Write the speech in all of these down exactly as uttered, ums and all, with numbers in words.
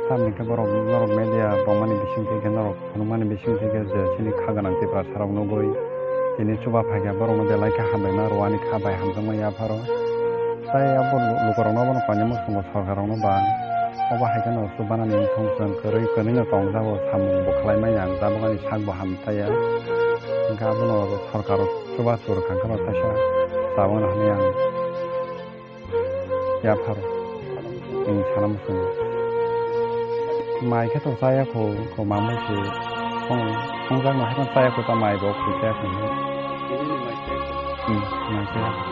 Tamni khe borok, norok media bongmani bising twi khe norok phunukmani bising twi khe je chini kha gwnang Tiprasa rok nugwi tini chuba phai kha, borokno belai khe hambai ma rwani kha bai hamjakma yapharo. Tai abo lu-, lukurokno abono koinwi muchungo sorkarrokno ba obo hai kheno chubanani wngthong chwng kwrwi kwnwino tongjago samung bo khlai manya ang jabogani sakbo hamtaiya. Hwnkhe abono sorkar chubachu rwkha kheno teisa chabangno hwnwi ang yapharo. Ang sana muchungo. Mai khe to chaya kho, kho mamui se song, songjakno haikhe chaya kho ta mai bo khwi chaya kho. Hmm, mai chaya kho.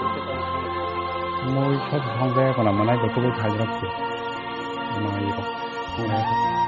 Mui sot songjaya kho na, mwnai bo tubui khaijak se. Mai rok songjaya kho.